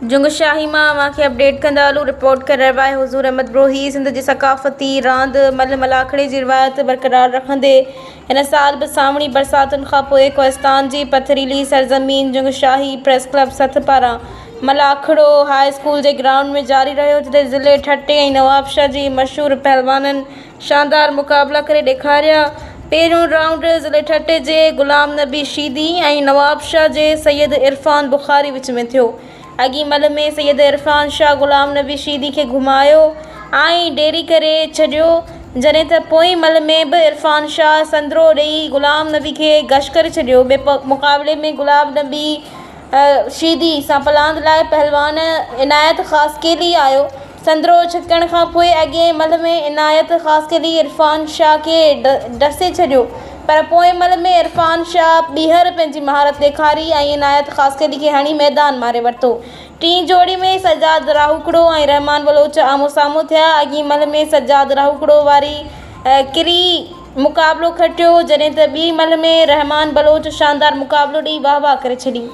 جنگشاهي مان اوهان کي اپڊيٽ ڪندا هلون رپورٽ ڪري رهيو آهي حضور احمد بروهي سنڌ جي ثقافتي راند ملهه ملاکڙي جي روايت برقرار رکندي هن سال به سانوڻي برساتن کانپوء ڪوهستان جي پٿريلي سرزمين جنگشاهي پريس ڪلب سٿ پاران ملاکڙو هاء اسڪول جي گرائونڊ ۾ جاري رهيو جتي ضلعي ٺٽي ۽ نوابشاهه جي مشهور پهلوانن شاندار مقابلا ڪري ڏيکاريا. پهريون رائونڊ ضلعي ٺٽي جي غلام نبي شيدي ۽ نوابشاهه جي سيد عرفان بخاري وچ ۾ ٿيو. اڳين ملهه ۾ سيد عرفان شاهه غلام نبي شيدي کي گهمايو ۽ ڊيري ڪري ڇڏيو، جڏهن ته پوئين ملهه ۾ به عرفان شاهه سندرو ڏئي غلام نبي کي غش ڪري ڇڏيو. ٻئي مقابلي ۾ غلام نبي شيدي سان پلاند لاء پهلوان عنايت خاصخيلي آيو. سندرو ڇڪڻ کان پوء اڳئين ملهه ۾ عنايت خاصخيلي عرفان شاهه کي ڊسي ڇڏيو پر پوئين ملهه ۾ عرفان شاهه ٻيهر پنهنجي مهارت ڏيکاري ۽ عنايت خاصخيلي کي هڻي ميدان ماري ورتو. ٽين جوڙي ۾ سجاد راهوڪڙو ۽ رحمان بلوچ آمهون سامهون ٿيا. اڳئين ملهه ۾ سجاد راهوڪڙو واري ڪري مقابلو کٽيو جڏهن ته ٻي ملهه ۾ رحمان بلوچ شاندار مقابلو ڏئي واهه واهه ڪري ڇڏي.